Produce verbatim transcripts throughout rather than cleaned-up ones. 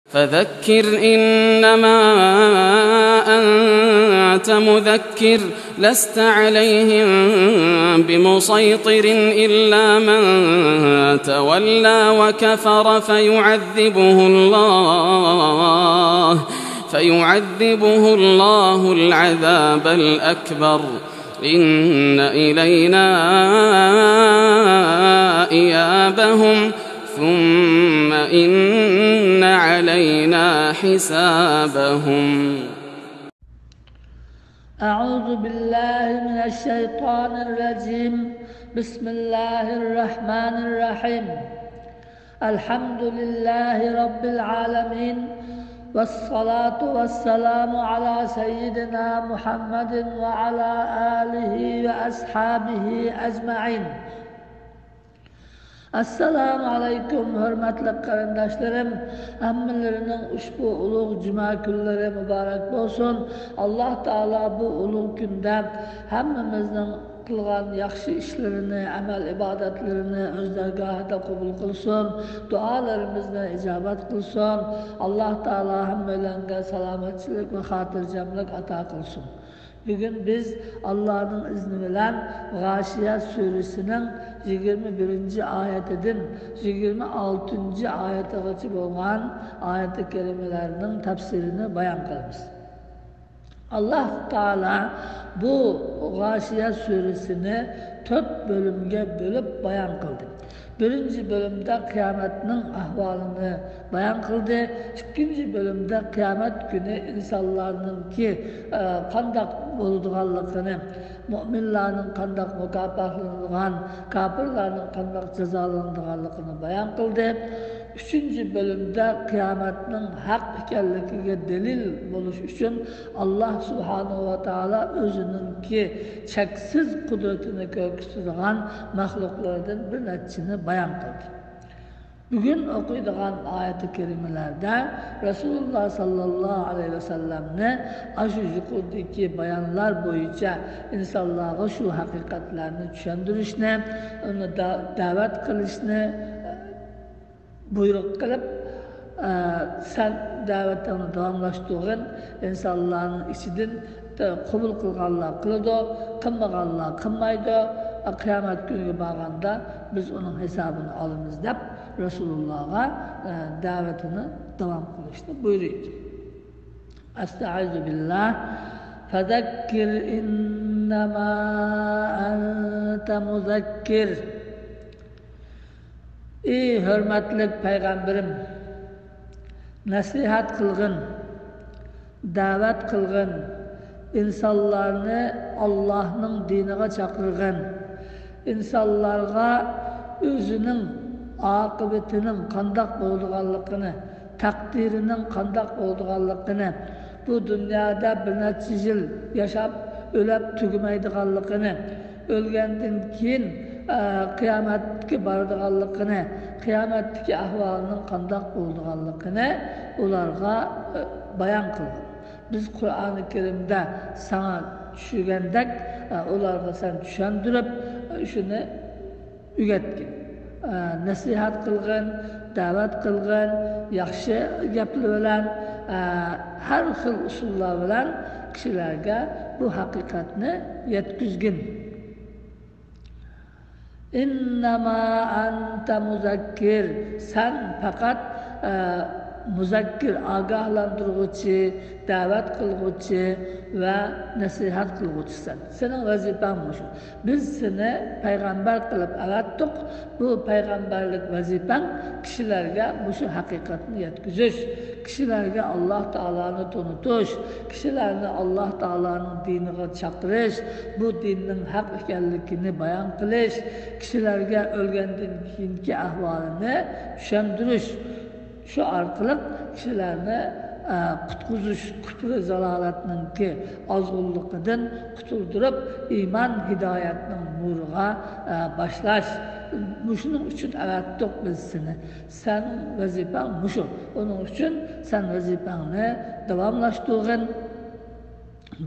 فذكر إنما أنت مذكر، لست عليهم بمسيطر إلا من تولى وكفر فيعذبه الله، فيعذبه الله العذاب الأكبر، إن إلينا إيابهم، ثم إن علينا حسابهم. أعوذ بالله من الشيطان الرجيم. بسم الله الرحمن الرحيم. الحمد لله رب العالمين. والصلاة والسلام على سيدنا محمد وعلى آله وأصحابه أجمعين. ئەسسالامۇ ئەلەيكۇم، ھۆرمەتلىك قېرىنداشلىرىم! ھەممىلىرىنىڭ ئۇشبۇ ئۇلۇغ جۈمە كۈنلىرى مۇبارەك بولسۇن. ئاللاھ تائالا بۇ ئۇلۇغ كۈندە ھەممىمىزنىڭ قىلغان ياخشى ئىشلىرىنى، ئەمەل ئىبادەتلىرىنى ئۆز دەرگاھىدا قوبۇل قىلسۇن، دۇئالىرىمىزنى ئىجابەت قىلسۇن. ئاللاھ تائالا ھەممەيلەنگە سالامەتچىلىك ۋە خاتىرجەملىك ئاتا قىلسۇن. بۈگۈن بىز ئاللانىڭ ئىزنى بىلەن غاشىيە سۈرىسىنىڭ يىگىرمە بىرىنچى ئايىتىدىن يىگىرمە ئالتىنچى ئايىتىغىچە بولغان ئايىتى كەرىمىلەرنىڭ تەپسىرىنى بايان قىلىمىز. ئاللاھ تائالا بۇ غاشىيە سۈرىسىنى تۆت بۆلۈمگە بۆلۈپ بايان قىلدى. بىرىنچى بۆلۈمدە قىيامەتنىڭ ئەھۋالىنى بايان قىلدى. ئىككىنچى بۆلۈمدە قىيامەت كۈنى ئىنسانلارنىڭكى، ئە، قانداق بولىدىغانلىقىنى، مۆمىنلارنىڭ قانداق مۇكاپاتلىنىدىغان، كاپىرلارنىڭ قانداق جازالىنىدىغانلىقىنى بايان قىلدى. ئۈچىنچى بۆلۈمدە قىيامەتنىڭ ھەق ئىكەنلىكىگە دەلىل بولۇش ئۈچۈن ئاللاھ سۇبھانەھۇ ۋە تائالا ئۆزىنىڭكى چەكسىز قۇدرىتىنى كۆرسىتىدىغان مەخلۇقلىرىدىن بىر نەچچىنى بايان قىلدى. بۈگۈن ئوقۇيدىغان ئايەتى كەرىمىلەردە رەسۇلۇللاھ ساللاللاھۇ ئەلەيھى ۋەسەللەمنى ئاشۇ يۇقىرىدىكى بايانلار بويىچە ئىنسانلارغا شۇ ھەقىقەتلەرنى چۈشەندۈرۈشنى، ئۇنى دا-، دەۋەت قىلىشنى، بۇيرۇق قىلىپ، ئە، سەن دەۋىتىڭنى داۋاملاشتۇرغىن، ئىنسانلارنىڭ ئىچىدىن، ئە، قوبۇل قىلغانلار قىلىدۇ، قىلمىغانلار قىلمايدۇ. ئە، قىيامەت كۈنىگە بارغاندا بىز ئۇنىڭ ھېسابىنى ئالىمىز دەپ رەسۇلۇللاغا، ئە، دەۋىتىنى داۋام قىلىشنى بۇيرۇيدۇ. ئەستەئىزۇ بىللا. فەزەككىر ئىننەما ئەنتە مۇزەككىر. ئى ھۆرمەتلىك پەيغەمبىرىم، نەسىھەت قىلغىن، دەۋەت قىلغىن، ئىنسانلارنى ئاللاھنىڭ دىنىغا چاقىرغىن، ئىنسانلارغا ئۆزىنىڭ ئاقىۋىتىنىڭ قانداق بولىدىغانلىقىنى، تەقدىرىنىڭ قانداق بولىدىغانلىقىنى، بۇ دۇنيادا بىر نەچچە يىل ياشاپ، ئۆلۈپ تۈگىمەيدىغانلىقىنى، ئۆلگەندىن كېيىن، ئە، قىيامەتكە بارىدىغانلىقىنى، قىيامەتتىكى ئەھۋالىنىڭ قانداق بولىدىغانلىقىنى ئۇلارغا، ئە، بايان قىلغىن. بىز قۇرئانى كەرىمدە ساڭا چۈشۈرگەندەك، ئە، ئۇلارغا سەن چۈشەندۈرۈپ، ئە، شۇنى ئۆگەتكىن. ئە، نەسىھەت قىلغىن، دەۋەت قىلغىن، ياخشى گەپلەر بىلەن، ئە، ھەر خىل ئۇسۇللار بىلەن كىشىلەرگە بۇ ھەقىقەتنى يەتكۈزگىن. ئىننەما ئەنتە مۇزەككىر. سەن پەقەت، ئە، مۇزەككىر، ئاگاھلاندۇرغۇچى، دەۋەت قىلغۇچى ۋە نەسىھەت قىلغۇچىسەن. سېنىڭ ۋەزىپەڭ مۇشۇ. بىز سېنى پەيغەمبەر قىلىپ ئەۋەتتۇق. بۇ پەيغەمبەرلىك ۋەزىپەڭ كىشىلەرگە مۇشۇ ھەقىقەتنى يەتكۈزۈش، كىشىلەرگە ئاللاھ تائالانى تونۇتۇش، كىشىلەرنى ئاللاھ تائالانىڭ دىنىغا چاقىرىش، بۇ دىننىڭ ھەق ئىكەنلىكىنى بايان قىلىش، كىشىلەرگە ئۆلگەندىن كېيىنكى ئەھۋالىنى چۈشەندۈرۈش. شۇ ئارقىلىق كىشىلەرنى، ئە، قۇتقۇزۇش، كۇپرى زالالەتنىڭكى ئازغۇنلۇقىدىن قۇتۇلدۇرۇپ، ئىمان ھىدايەتنىڭ نۇرىغا، ئە، باشلاش. مۇشۇنىڭ ئۈچۈن ئەۋەتتۇق بىز سېنى. سەن ۋەزىپەڭ مۇشۇ. ئۇنىڭ ئۈچۈن سەن ۋەزىپەڭنى داۋاملاشتۇرغىن.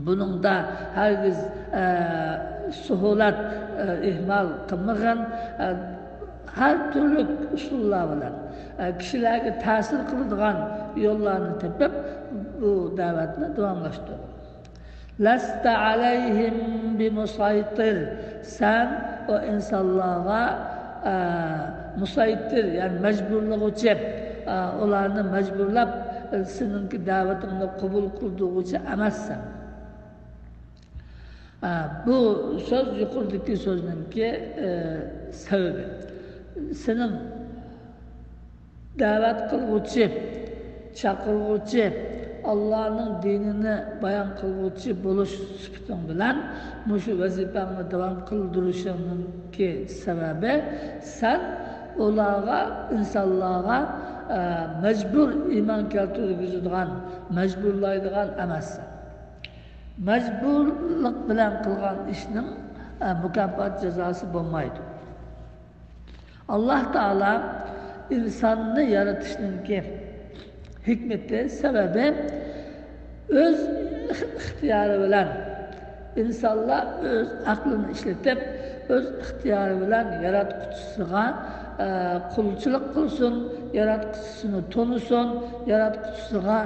بۇنىڭدا ھەرگىز، ئە، سۇھۇلەت، ئە، ئىھمال قىلمىغىن. ئە، ھەر تۈرلۈك ئۇسۇللار بىلەن، ئە، كىشىلەرگە تەسىر قىلىدىغان يوللارنى تېپىپ، بۇ دەۋەتنى داۋاملاشتۇرۇڭ. لست عليهم بمسيطر، سەن ئۇ ئىنسانلارغا، ئە، مۇسەيتىر، يەنى مەجبۇرلىغۇچى، ئە، ئۇلارنى مەجبۇرلاپ، ئە، سېنىڭكى دەۋىتىڭنى قوبۇل قىلدۇرغۇچى ئەمەسسەن. ئە، بۇ سۆز يۇقىرىدىكى سۆزنىڭكى، ئە، سەۋەبى. سېنىڭ دەۋەت قىلغۇچى، چاقىرغۇچى، ئاللانىڭ دىنىنى بايان قىلغۇچى بولۇش سۈپىتىڭ بىلەن مۇشۇ ۋەزىپەڭنى داۋام قىلدۇرۇشۇڭنىڭكى سەۋەبى، سەن ئۇلارغا، ئىنسانلارغا، ئە، مەجبۇر ئىمان كەلتۈرگۈزىدىغان، مەجبۇرلايدىغان ئەمەسسەن. مەجبۇرلۇق بىلەن قىلغان ئىشنىڭ، ئە، مۇكاپات جازاسى بولمايدۇ. ئاللا تائالا ئىنساننى يارىتىشنىڭكى ھېكمىتى، سەۋەبى، ئۆز ئىختىيارى بىلەن، ئىنسانلار ئۆز ئەقلىنى ئىشلىتىپ، ئۆز ئىختىيارى بىلەن ياراتقۇچىسىغا، ئە، قۇلچىلىق قىلسۇن، ياراتقۇچىسىنى تونۇسۇن، ياراتقۇچىسىغا،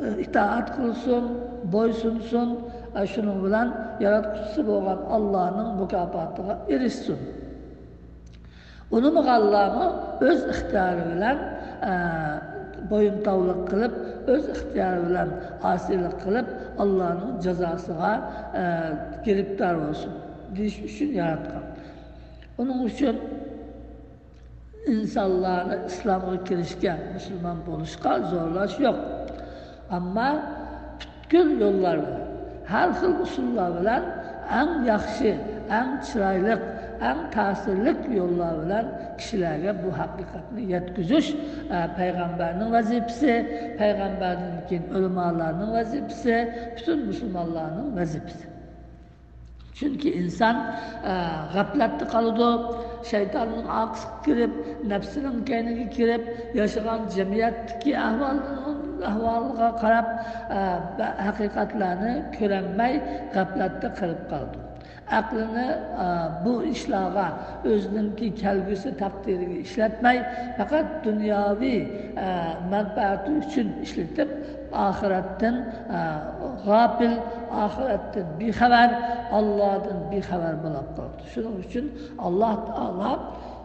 ئە، ئىتائەت قىلسۇن، بويسۇنسۇن، ئە، شۇنىڭ بىلەن ياراتقۇچىسى بولغان ئاللانىڭ مۇكاپاتىغا ئېرىشسۇن. ئۇنىمىغانلارمۇ ئۆز ئىختىيارى بىلەن، ئە، بويۇنتاۋلىق قىلىپ، ئۆز ئىختىيارى بىلەن ئاسىيلىق قىلىپ، ئاللانىڭ جازاسىغا، ئە، گىرىپتار بولسۇن دېيىش ئۈچۈن ياراتقان. ئۇنىڭ ئۈچۈن ئىنسانلارنى ئىسلامغا كىرىشكە، مۇسۇلمان بولۇشقا زورلاش يوق. ئەمما پۈتكۈل يوللار بىلەن، ھەر خىل ئۇسۇللار بىلەن ئەڭ ياخشى، ئەڭ چىرايلىق، ئەڭ تەسىرلىك يوللار بىلەن كىشىلەرگە بۇ ھەقىقەتنى يەتكۈزۈش، ئە، پەيغەمبەرنىڭ ۋەزىپىسى، پەيغەمبەردىن كېيىن ئۆلىمالارنىڭ ۋەزىپىسى، پۈتۈن مۇسۇلمانلارنىڭ ۋەزىپىسى. چۈنكى ئىنسان، ئە، غەپلەتتە قالىدۇ، شەيتاننىڭ ئارقىسىغا كىرىپ، نەپسىنىڭ كەينىگە كىرىپ، ياشىغان جەمئىيەتتىكى ئەھۋالنىڭ، ئەھۋالىغا قاراپ، ئە، بە-، ھەقىقەتلەرنى كۆرەلمەي، غەپلەتتە قېلىپ قالىدۇ. ئەقلىنى، ئە، بۇ ئىشلارغا، ئۆزىنىڭكى كەلگۈسى تەقدىرىگە ئىشلەتمەي، پەقەت دۇنياۋى، ئە، مەنپەئەتى ئۈچۈن ئىشلىتىپ، ئاخىرەتتىن، ئە، غاپىل، ئاخىرەتتىن بىخەۋەر، ئاللادىن بىخەۋەر بولاپ قالىدۇ. شۇنىڭ ئۈچۈن ئاللا تائالا،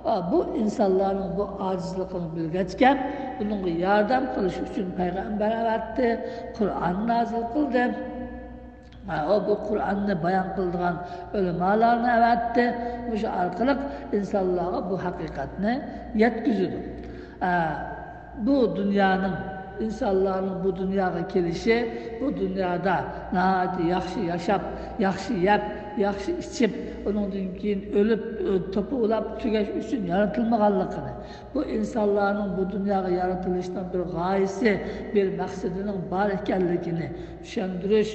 ئە، بۇ ئىنسانلارنىڭ بۇ ئاجىزلىقىنى بىلگەچكە، بۇنىڭغا ياردەم قىلىش ئۈچۈن پەيغەمبەر ئەۋەتتى، قۇرئان نازىل قىلدى. ئە، ئۇ بۇ قۇرئاننى بايان قىلىدىغان ئۆلىمالارنى ئەۋەتتى. مۇشۇ ئارقىلىق ئىنسانلارغا بۇ ھەقىقەتنى يەتكۈزىدۇ. ئە، بۇ دۇنيانىڭ، ئىنسانلارنىڭ بۇ دۇنياغا كېلىشى، بۇ دۇنيادا ناھايىتى ياخشى ياشاپ، ياخشى يەپ، ياخشى ئىچىپ، ئۇنىڭدىن كېيىن ئۆلۈپ، ئۆ، توپىلاپ تۈگەش ئۈچۈن يارىتىلمىغانلىقىنى، بۇ ئىنسانلارنىڭ بۇ دۇنياغا يارىتىلىشىنىڭ بىر غايىسى، بىر مەقسىتىنىڭ بار ئىكەنلىكىنى چۈشەندۈرۈش،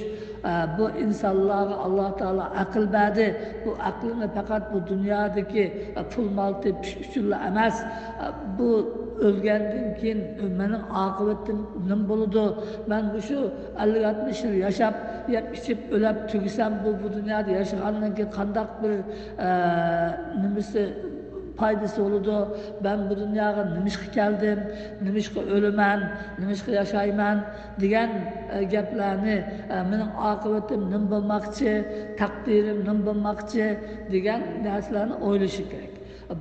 ئە، بۇ ئىنسانلارغا ئاللا تائالا ئەقىل بەردى. بۇ ئەقلىنى پەقەت بۇ دۇنيادىكى، ئە، پۇل مال تېپىش ئۈچۈنلا ئەمەس، ئە، بۇ ئۆلگەندىن كېيىن مېنىڭ ئاقىۋىتىم نېمە بولىدۇ؟ مەن مۇشۇ ئەللىك ئاتمىش يىل ياشاپ، يەپ ئىچىپ، ئۆلۈپ تۈگىسەم، بۇ، بۇ دۇنيادا ياشىغاندىن كېيىن قانداق بىر، ئە، نېمىسى، پايدىسى بولىدۇ؟ مەن بۇ دۇنياغا نېمىشقا كەلدىم؟ نېمىشقا ئۆلىمەن؟ نېمىشقا ياشايمەن؟ دېگەن، ئە، گەپلەرنى، ئە، مېنىڭ ئاقىۋىتىم نېمە بولماقچى؟ تەقدىرىم نېمە بولماقچى؟ دېگەن نەرسىلەرنى ئويلىشى كېرەك.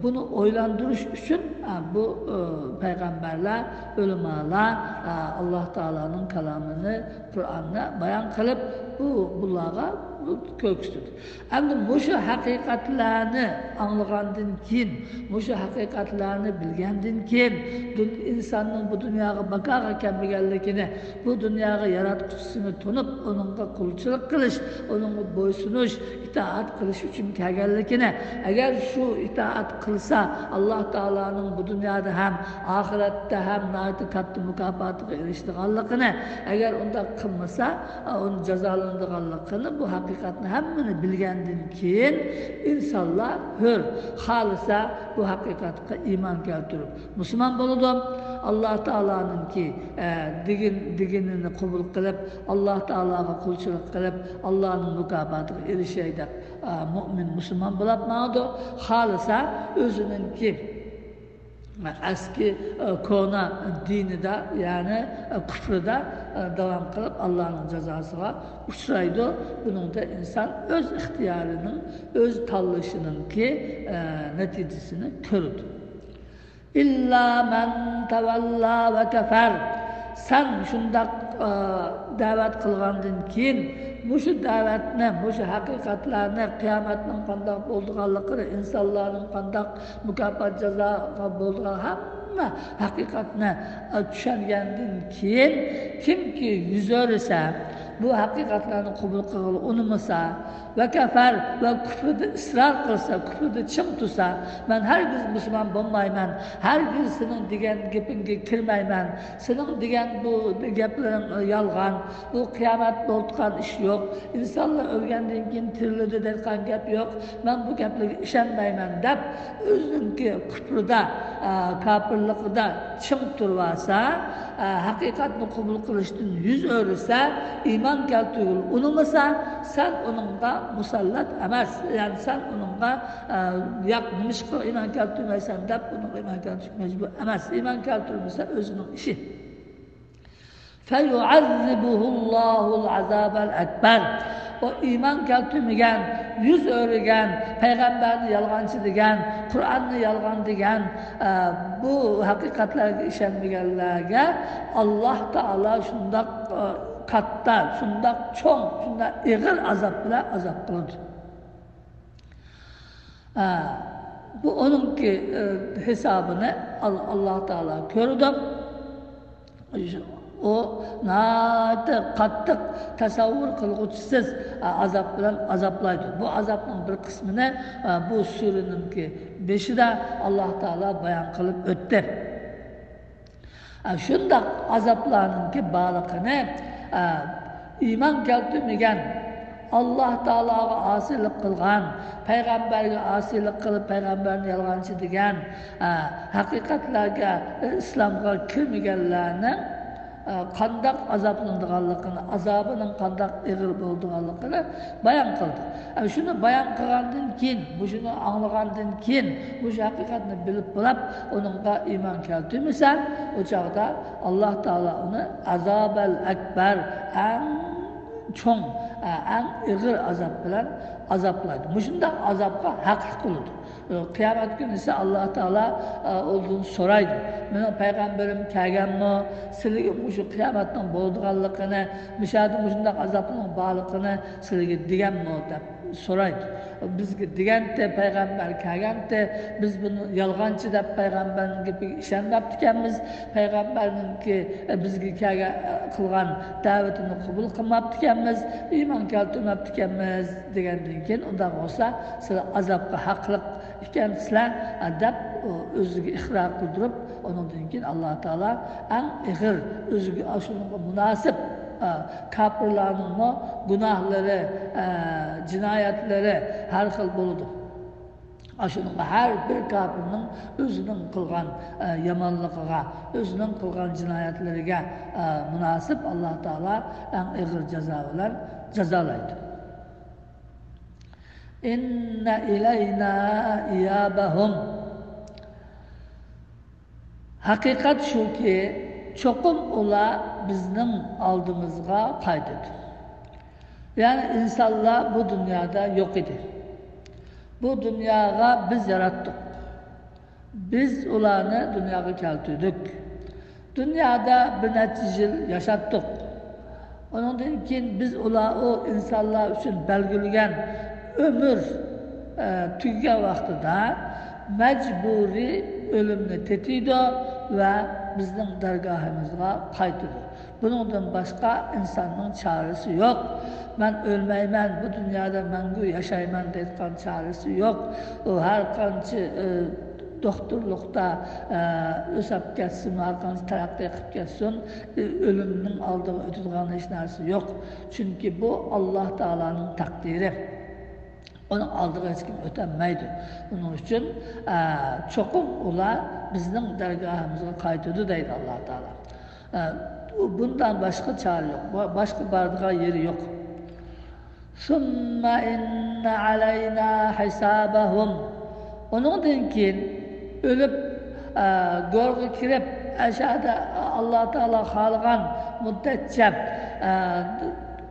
بۇنى ئويلاندۇرۇش ئۈچۈن، ئە، بۇ، ئە، پەيغەمبەرلەر، ئۆلىمالار، ئە، ئاللا تائالانىڭ كالامىنى، قۇرئاننى بايان قىلىپ، بۇ، بۇلارغا بۇ كۆرسىتىدۇ. ئەمدى مۇشۇ ھەقىقەتلەرنى ئاڭلىغاندىن كېيىن، مۇشۇ ھەقىقەتلەرنى بىلگەندىن كېيىن، دۇن-، ئىنساننىڭ بۇ دۇنياغا بىكارغا كەلمىگەنلىكىنى، بۇ دۇنياغا ياراتقۇچىسىنى تونۇپ، ئۇنىڭغا قۇلچىلىق قىلىش، ئۇنىڭغا بويسۇنۇش، ئىتائەت قىلىش ئۈچۈن كەلگەنلىكىنى، ئەگەر شۇ ئىتائەت قىلسا، ئاللا تائالانىڭ بۇ دۇنيادا ھەم ئاخىرەتتە ھەم ناھايىتى كاتتا مۇكاپاتىغا ئېرىشىدىغانلىقىنى، ئەگەر ئۇنداق قىلمىسا، ئۇنى جازالىنىدىغانلىقىنى، بۇ ھەقىقەتنى ھەممىنى بىلگەندىن كېيىن، ئىنسانلار ھۆر، خالىسا بۇ ھەقىقەتقا ئىمان كەلتۈرۈپ، مۇسۇلمان بولىدۇ. ئاللا تائالانىڭكى، ئە، دېگىن-، دېگىنىنى قوبۇل قىلىپ، ئاللا تائالاغا قۇلچىلىق قىلىپ، ئاللانىڭ مۇكاپاتىغا ئېرىشەي دەپ، ئە، مۇئمىن مۇسۇلمان بولاپ ماڭىدۇ. خالىسا ئۆزىنىڭكى ئەسكى، ئە، كونا دىنىدا، يەنى، ئە، كۇفرىدا، ئە، داۋام قىلىپ، ئاللانىڭ جازاسىغا ئۇچرايدۇ. بۇنىڭدا ئىنسان ئۆز ئىختىيارىنىڭ، ئۆز تاللىشىنىڭكى، ئە، نەتىجىسىنى كۆرىدۇ. ئىللا مەن تەۋەللا ۋە كەفەر. سەن شۇنداق، ئە، دەۋەت قىلغاندىن كېيىن، مۇشۇ دەۋەتنى، مۇشۇ ھەقىقەتلەرنى، قىيامەتنىڭ قانداق بولىدىغانلىقىنى، ئىنسانلارنىڭ قانداق مۇكاپات جازاغا بولىدىغان ھەممە ھەقىقەتنى، ئە، چۈشەنگەندىن كېيىن، كىمكى يۈز ئۆرۈسە، بۇ ھەقىقەتلەرنى قوبۇل قىلغىلى ئۇنىمىسا، ۋە كەفەر، ۋە كۇفرىدا ئىسرار قىلسا، كۇفرىدا چىڭ تۇرسا، مەن ھەرگىز مۇسۇلمان بولمايمەن، ھەرگىز سېنىڭ دېگەن گېپىڭگە كىرمەيمەن، سېنىڭ دېگەن بۇ گەپلىرىڭ يالغان، بۇ قىيامەت بولىدىغان ئىش يوق، ئىنسانلار ئۆلگەندىن كېيىن تىرىلىدۇ دەيدىغان گەپ يوق، مەن بۇ گەپلەرگە ئىشەنمەيمەن دەپ، ئۆزىنىڭكى كۇفرىدا، ئە، كاپىرلىقىدا چىڭ تۇرۇۋالسا، ئە، ھەقىقەتنى قوبۇل قىلىشتىن يۈز ئۆرۈسە، ئىمان كەلتۈرگىلى ئۇنىمىسا، سەن ئۇنىڭغا مۇسەللەت ئەمەس. يەنى سەن ئۇنىڭغا، ئە، ياق، نېمىشقا ئىمان كەلتۈرمەيسەن دەپ، ئۇنىڭغا ئىمان كەلتۈرۈش مەجبۇر ئەمەس. ئىمان كەلتۈرمىسە، ئۆزىنىڭ ئىشى. فَيُعَذِّبُهُ اللَّهُ الْعَذَابَ الْأَكْبَرَ. ئۇ ئىمان كەلتۈرمىگەن، يۈز ئۆرۈگەن، پەيغەمبەرنى يالغانچى دېگەن، قۇرئاننى يالغان دېگەن، ئە، بۇ ھەقىقەتلەرگە ئىشەنمىگەنلەرگە ئاللاھ تائالا شۇنداق، ئە، كاتتا، شۇنداق چوڭ، شۇنداق ئېغىر ئازاب بىلەن ئازاب قىلىدۇ. ئە، بۇ ئۇنىڭكى، ئە، ھېسابىنى ئال-، ئاللاھ تائالا كۆرىدۇ. ئۇ ناھايىتى قاتتىق، تەسەۋۋۇر قىلغۇچىسىز، ئە، ئازاب بىلەن ئازابلايدۇ. بۇ ئازابنىڭ بىر قىسمىنى، ئە، بۇ سۈرىنىڭكى بېشىدا ئاللاھ تائالا بايان قىلىپ ئۆتتى. ئە، شۇنداق ئازابلارنىڭكى بارلىقىنى، ئە، ئىمان كەلتۈرمىگەن، ئاللاھ تائالاغا ئاسىيلىق قىلغان، پەيغەمبەرگە ئاسىيلىق قىلىپ، پەيغەمبەرنى يالغانچى دېگەن، ئە، ھەقىقەتلەرگە، ئىسلامغا كىرمىگەنلەرنىڭ، ئە، قانداق ئازابلىنىدىغانلىقىنى، ئازابىنىڭ قانداق ئېغىر بولىدىغانلىقىنى بايان قىلدى. ئە، شۇنى بايان قىلغاندىن كېيىن، مۇشۇنى ئاڭلىغاندىن كېيىن، مۇشۇ ھەقىقەتنى بىلىپ بولاپ، ئۇنىڭغا ئىمان كەلتۈرمىسە، ئۇ چاغدا ئاللاھ تائالا ئۇنى ئازابەل ئەكبەر، ئەڭ چوڭ، ئە، ئەڭ ئېغىر ئازاب بىلەن ئازابلايدۇ. مۇشۇنداق ئازابقا ھەقلىق بولىدۇ. ئە، قىيامەت كۈنى ئىسە ئاللاھ تائالا، ئە، ئۇنىڭدىن سورايدۇ، مېنىڭ پەيغەمبىرىم كەلگەنمۇ؟ سىلىگە مۇشۇ قىيامەتنىڭ بولىدىغانلىقىنى، مۇشۇ يەردە مۇشۇنداق ئازابنىڭ بارلىقىنى سىلىگە دېگەنمۇ؟ دەپ سورايدۇ. بىزگە دېگەنتى، پەيغەمبەر كەلگەنتى، بىز بۇنى يالغانچى دەپ پەيغەمبەرنىڭ گېپىگە ئىشەنمەپتىكەنمىز، پەيغەمبەرنىڭكى، ئە، بىزگە كەلگەن، ئە، قىلغان دەۋىتىنى قوبۇل قىلماپتىكەنمىز، ئىمان كەلتۈرمەپتىكەنمىز، دېگەندىن كېيىن، ئۇنداق بولسا سىلەر ئازابقا ھەقلىق ئىكەنسىلەر، ئە، دەپ، ئۇ ئۆزىگە ئىقرار قىلدۇرۇپ، ئۇنىڭدىن كېيىن ئاللاھ تائالا ئەڭ ئېغىر، ئۆزىگە ئاشۇنىڭغا مۇناسىپ، ئە، كاپىرلارنىڭمۇ گۇناھلىرى، ئە، جىنايەتلىرى ھەر خىل بولىدۇ. ئاشۇنىڭغا ھەر بىر كاپىرنىڭ ئۆزىنىڭ قىلغان، ئە، يامانلىقىغا، ئۆزىنىڭ قىلغان جىنايەتلىرىگە، ئە، مۇناسىپ ئاللاھ تائالا ئەڭ ئېغىر جازا بىلەن جازالايدۇ. إن إلينا إيابهم. ھەقىقەت شۇكى، چوقۇم ئۇلار بىزنىڭ ئالدىمىزغا قايتىدۇ. يەنى ئىنسانلار بۇ دۇنيادا يوق ئىدى. بۇ دۇنياغا بىز ياراتتۇق. بىز ئۇلارنى دۇنياغا كەلتۈردۇق. دۇنيادا بىر نەچچە يىل ياشاتتۇق. ئۇنىڭدىن كېيىن بىز ئۇلار، ئۇ ئىنسانلار ئۈچۈن بەلگىلىگەن ئۆمۈر، ئە، تۈگىگەن ۋاقتىدا مەجبۇرىي ئۆلۈمنى تېتىيدۇ ۋە بىزنىڭ دەرگاھىمىزغا قايتىدۇ. بۇنىڭدىن باشقا ئىنساننىڭ چارىسى يوق. مەن ئۆلمەيمەن، بۇ دۇنيادا مەڭگۈ ياشايمەن دەيدىغان چارىسى يوق. ئۇ ھەر قانچە، ئە، دوختۇرلۇقتا، ئە، ئۆسۈپ كەتسۇن، ھەر قانچە تەرەققىي قىلىپ كەتسۇن، ئە، ئۆلۈمنىڭ ئالدىغا ئۆتىدىغان ھېچ نەرسە يوق. چۈنكى بۇ ئاللاھ تائالانىڭ تەقدىرى. ئۇنىڭ ئالدىغا ھېچكىم ئۆتەلمەيدۇ. ئۇنىڭ ئۈچۈن، ئە، چوقۇم ئۇلار بىزنىڭ دەرگاھىمىزغا قايتىدۇ دەيدۇ ئاللاھ تائالا. ئە، بۇندىن باشقا چارە يوق. با-، باشقا بارىدىغان يېرى يوق. ثم إن علينا حسابهم. ئۇنىڭدىن كېيىن ئۆلۈپ، ئە، گورغا كىرىپ، ئەشەدە ئاللا تائالا خالىغان مۇددەتچە، ئە،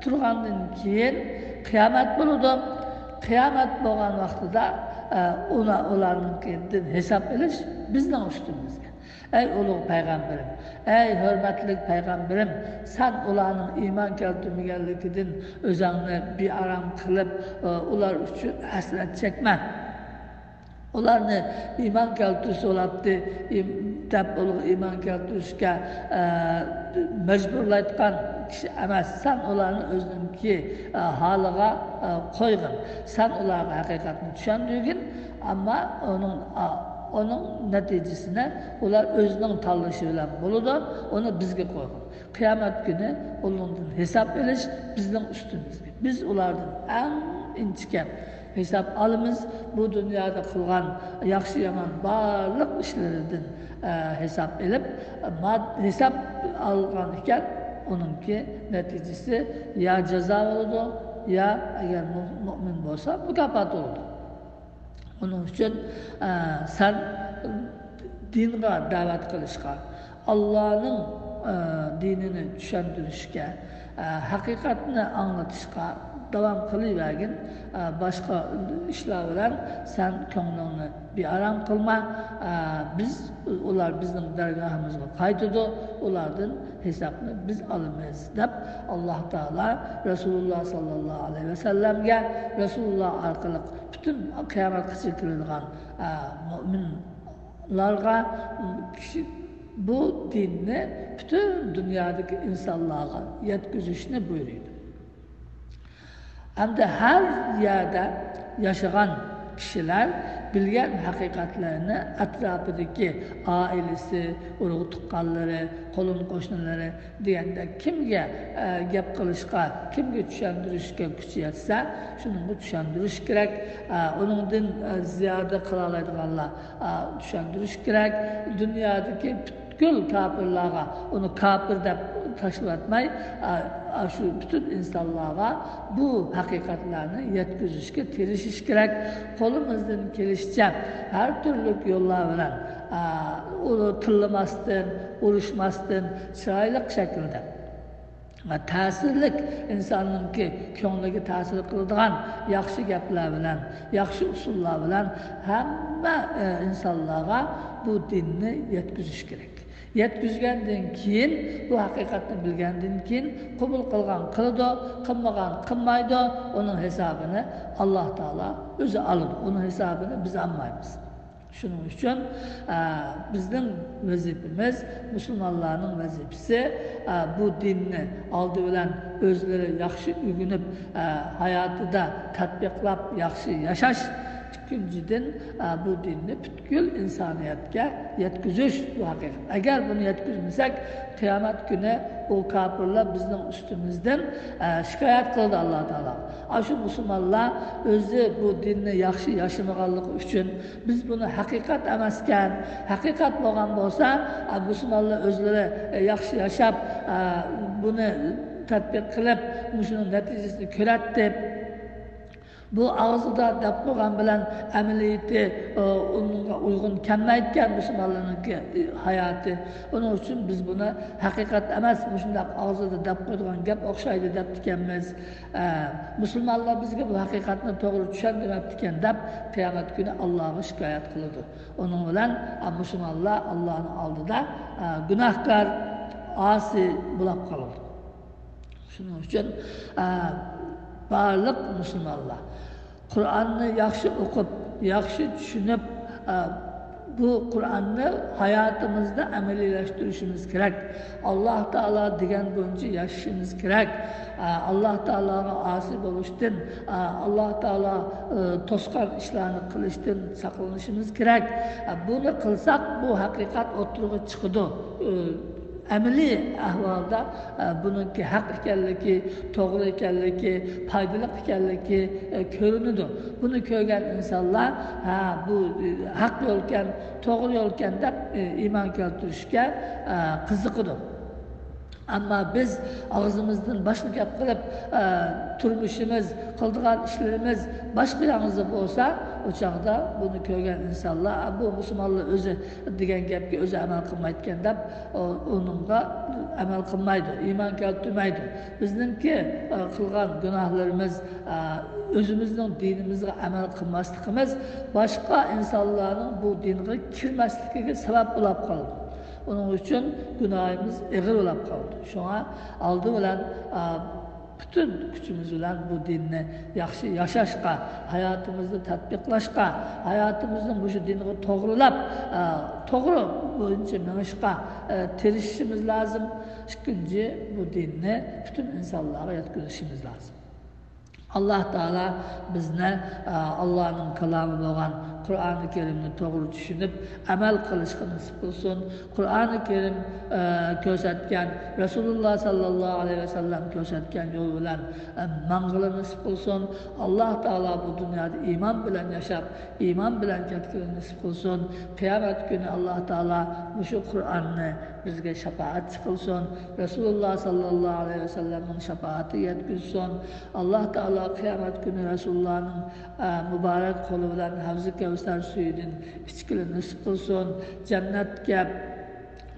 تۇرغاندىن كېيىن قىيامەت بولىدۇ. قىيامەت بولغان ۋاقتىدا، ئە، ئۇلا-، ئۇلارنىڭكىدىن ھېساب ئېلىش بىزنىڭ ئۈستىمىزگە. ئەي ئۇلۇغ پەيغەمبىرىم، ئەي ھۆرمەتلىك پەيغەمبىرىم، سەن ئۇلارنىڭ ئىمان كەلتۈرمىگەنلىكىدىن ئۆزۈڭنى بىئارام قىلىپ، ئۇلار ئۈچۈن ھەسرەت چەكمە. ئۇلارنى ئىمان كەلتۈرسە بولاتتى، ئىم-، دەپ ئۇلارغا ئىمان كەلتۈرۈشكە، ئە، مەجبۇرلايدىغان كىشى ئەمەس. سەن ئۇلارنى ئۆزۈڭكى، ئە، ھالىغا، ئە، قويغىن. سەن ئۇلارغا ھەقىقەتنى چۈشەندۈرگىن، ئەمما ئۇنىڭ، ئا، ئۇنىڭ نەتىجىسىنى ئۇلار ئۆزىنىڭ تاللىشى بىلەن بولىدۇ، ئۇنى بىزگە قويغىن. قىيامەت كۈنى ئۇنىڭدىن ھېساب ئېلىش بىزنىڭ ئۈستىمىزگە. بىز ئۇلاردىن ئەڭ ئىنچىكە ھېساب ئالىمىز. بۇ دۇنيادا قىلغان ياخشى-يامان بارلىق ئىشلىرىدىن، ئە، ھېساب ئېلىپ، ماد-، ھېساب ئالغان ئىكەن، ئۇنىڭكى نەتىجىسى يا جازا بولىدۇ، يا ئەگەر مۇ-، مۇئمىن بولسا، مۇكاپات بولىدۇ. ئۇنىڭ ئۈچۈن، ئە، سەن دىنغا دەۋەت قىلىشقا، ئاللانىڭ، ئە، دىنىنى چۈشەندۈرۈشكە، ئە، ھەقىقەتنى ئاڭلىتىشقا داۋام قىلىۋەرگىن. ئە، باشقا ئىشلار بىلەن سەن كۆڭلۈڭنى بىئارام قىلما. ئە، بىز، ئۇلار بىزنىڭ دەرگاھىمىزغا قايتىدۇ، ئۇلاردىن ھېسابنى بىز ئالىمىز، دەپ ئاللا تائالا رەسۇلۇللا ساللاللاھۇ ئەلەيھى ۋەسەللەمگە، رەسۇلۇللا ئارقىلىق پۈتۈن قىيامەتكىچە كېلىدىغان، ئە، مۇئمىنلارغا، كىشى، بۇ دىننى پۈتۈن دۇنيادىكى ئىنسانلارغا يەتكۈزۈشنى بۇيرۇيدۇ. ئەمدى ھەر يەردە ياشىغان كىشىلەر بىلگەن ھەقىقەتلەرنى ئەتراپىدىكى ئائىلىسى، ئۇرۇق-تۇغقانلىرى، قولۇم-قوشنىلىرى دېگەندەك كىمگە، ئە، گەپ قىلىشقا، كىمگە چۈشەندۈرۈشكە كۈچى يەتسە، شۇنىڭغا چۈشەندۈرۈش كېرەك. ئە، ئۇنىڭدىن، ئە، زىيادە قىلالايدىغانلار، ئە، چۈشەندۈرۈش كېرەك. دۇنيادىكى پۈتكۈل كاپىرلارغا ئۇنى كاپىر دەپ تاشلىۋەتمەي، ئا، ئاشۇ پۈتۈن ئىنسانلارغا بۇ ھەقىقەتلەرنى يەتكۈزۈشكە تىرىشىش كېرەك. قولىمىزدىن كېلىشىچە ھەر تۈرلۈك يوللار بىلەن، ئا، ئۇنى تىللىماستىن، ئۇرۇشماستىن، چىرايلىق شەكىلدە ۋە تەسىرلىك، ئىنساننىڭكى كۆڭلىگە تەسىر قىلىدىغان ياخشى گەپلەر بىلەن، ياخشى ئۇسۇللار بىلەن ھەممە، ئە، ئىنسانلارغا بۇ دىننى يەتكۈزۈش كېرەك. يەتكۈزگەندىن كېيىن، بۇ ھەقىقەتنى بىلگەندىن كېيىن، قوبۇل قىلغان قىلىدۇ، قىلمىغان قىلمايدۇ. ئۇنىڭ ھېسابىنى ئاللا تائالا ئۆزى ئالىدۇ. ئۇنىڭ ھېسابىنى بىز ئالمايمىز. شۇنىڭ ئۈچۈن، ئە، بىزنىڭ ۋەزىپىمىز، مۇسۇلمانلارنىڭ ۋەزىپىسى، ئە، بۇ دىننى ئالدى بىلەن ئۆزلىرى ياخشى ئۆگىنىپ، ئە، ھاياتىدا تەتبىقلاپ ياخشى ياشاش. ئىككىنچىدىن، ئە، بۇ دىننى پۈتكۈل ئىنسانىيەتكە يەتكۈزۈش، بۇ ھەقىقەت. ئەگەر بۇنى يەتكۈزمىسەك، قىيامەت كۈنى ئۇ كاپىرلار بىزنىڭ ئۈستىمىزدىن، ئە، شىكايەت قىلىدۇ ئاللا تائالاغا. ئاشۇ مۇسۇلمانلار ئۆزى بۇ دىننى ياخشى ياشىمىغانلىقى ئۈچۈن، بىز بۇنى ھەقىقەت ئەمەسكەن، ھەقىقەت بولغان بولسا، ئە، مۇسۇلمانلار ئۆزلىرى، ئە، ياخشى ياشاپ، ئە، بۇنى تەتبىق قىلىپ، مۇشۇنىڭ نەتىجىسىنى كۆرەتتى. بۇ ئاغزىدا دەپ قويغان بىلەن ئەمەلىيىتى، ئۇنىڭغا ئۇيغۇن كەلمەيدىكەن مۇسۇلمانلارنىڭكى ھاياتى. ئۇنىڭ ئۈچۈن بىز بۇنى ھەقىقەت ئەمەس، مۇشۇنداق ئاغزىدا دەپ قويىدىغان گەپ ئوخشايدۇ دەپتىكەنمىز. ئە، مۇسۇلمانلار بىزگە بۇ ھەقىقەتنى توغرا چۈشەندۈرمەپتىكەن دەپ قىيامەت كۈنى ئاللاغا شىكايەت قىلىدۇ. ئۇنىڭ بىلەن، ئە، مۇسۇلمانلار ئاللانىڭ ئالدىدا، ئە، گۇناھكار، ئاسىي بولاپ قالىدۇ. شۇنىڭ ئۈچۈن، ئە، بارلىق مۇسۇلمانلار قۇرئاننى ياخشى ئوقۇپ، ياخشى چۈشىنىپ، ئە، بۇ قۇرئاننى ھاياتىمىزدا ئەمەلىيلەشتۈرۈشىمىز كېرەك. ئاللا تائالا دېگەن بويىچە ياشىشىمىز كېرەك. ئە، ئاللا تائالاغا ئاسىي بولۇشتىن، ئە، ئاللا تائالا، ئە، توسقان ئىشلارنى قىلىشتىن ساقلىنىشىمىز كېرەك. ئە، بۇنى قىلساق، بۇ ھەقىقەت ئوتتۇرىغا چىقىدۇ. ئە، ئەمەلىي ئەھۋالدا، ئە، بۇنىڭكى ھەق ئىكەنلىكى، توغرا ئىكەنلىكى، پايدىلىق ئىكەنلىكى، ئە، كۆرۈنىدۇ. بۇنى كۆرگەن ئىنسانلار، ھە، بۇ، ئە، ھەق يولكەن، توغرا يولكەن دەپ، ئە، ئىمان كەلتۈرۈشكە، ئە، قىزىقىدۇ. ئەمما بىز ئاغزىمىزدىن باشقا گەپ قىلىپ، ئە، تۇرمۇشىمىز، قىلىدىغان ئىشلىرىمىز باشقا ياڭزا بولسا، ئۇ چاغدا بۇنى كۆرگەن ئىنسانلار، «ئە، بۇ مۇسۇلمانلار ئۆزى دېگەن گەپكە ئۆزى ئەمەل قىلمايدىكەن» دەپ، ئۇ، ئۇنىڭغا ئەمەل قىلمايدۇ، ئىمان كەلتۈرمەيدۇ. بىزنىڭكى، ئە، قىلغان گۇناھلىرىمىز، ئە، ئۆزىمىزنىڭ دىنىمىزغا ئەمەل قىلماسلىقىمىز باشقا ئىنسانلارنىڭ بۇ دىنغا كىرمەسلىكىگە سەۋەب بولاپ قالىدۇ. ئۇنىڭ ئۈچۈن گۇناھىمىز ئېغىر بولاپ قالىدۇ. شۇڭا ئالدى بىلەن، ئا، پۈتۈن كۈچىمىز بىلەن بۇ دىننى ياخشى ياشاشقا، ھاياتىمىزدا تەتبىقلاشقا، ھاياتىمىزنى مۇشۇ دىنغا توغرىلاپ، ئا، توغرا بويىچە مېڭىشقا، ئا، تىرىشىشىمىز لازىم. ئىككىنچى، بۇ دىننى پۈتۈن ئىنسانلارغا يەتكۈزۈشىمىز لازىم. ئاللاھ تائالا بىزنى، ئە، ئاللاھنىڭ كالامى بولغان قۇرئانى كەرىمنى توغرا چۈشىنىپ، ئەمەل قىلىشقا نېسىپ قىلسۇن. قۇرئانى كەرىم، ئە، كۆرسەتكەن، رەسۇلۇللاھ ساللاللاھۇ ئەلەيھى ۋەسەللەم كۆرسەتكەن يول بىلەن، ئە، ماڭغىلى نېسىپ قىلسۇن. ئاللاھ تائالا بۇ دۇنيادا ئىمان بىلەن ياشاپ، ئىمان بىلەن كەتكىلى نېسىپ قىلسۇن. قىيامەت كۈنى ئاللاھ تائالا مۇشۇ قۇرئاننى بىزگە شاپائەتچى قىلسۇن. رەسۇلۇللاھ ساللاللاھۇ ئەلەيھى ۋەسەللەمنىڭ شاپائىتىگە يەتكۈزسۇن. ئاللاھ تائالا قىيامەت كۈنى رەسۇلۇللاھنىڭ، ئە، مۇبارەك قولى بىلەن ھەۋزى كەۋسەر سۈيىدىن ئىچكىلى نېسىپ قىلسۇن. جەننەتكە،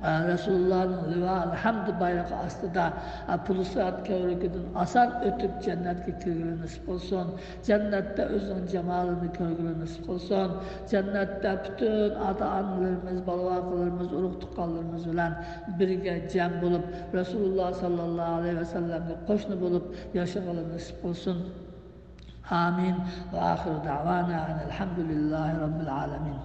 ئە، رەسۇلۇللاھنىڭ لىۋائىل ھەمد بايرىقى ئاستىدا، ئە، پۇل سىرات كۆۋرۈكىدىن ئاسان ئۆتۈپ جەننەتكە كىرگىلى نېسىپ قىلسۇن. جەننەتتە ئۆزىنىڭ جامالىنى كۆرگىلى نېسىپ قىلسۇن. جەننەتتە پۈتۈن ئاتا-ئانىلىرىمىز، بالا-ۋاقىلىرىمىز، ئۇرۇق-تۇغقانلىرىمىز بىلەن بىرگە جەم بولۇپ، رەسۇلۇللاھ ساللاللاھۇ ئەلەيھى ۋەسەللەمگە قوشنا بولۇپ ياشىغىلى نېسىپ قىلسۇن. ئامىن. ۋە ئاخىرۇ دەۋانا ئەنىل ھەمدۇلىللاھى رەببىل ئالەمىن.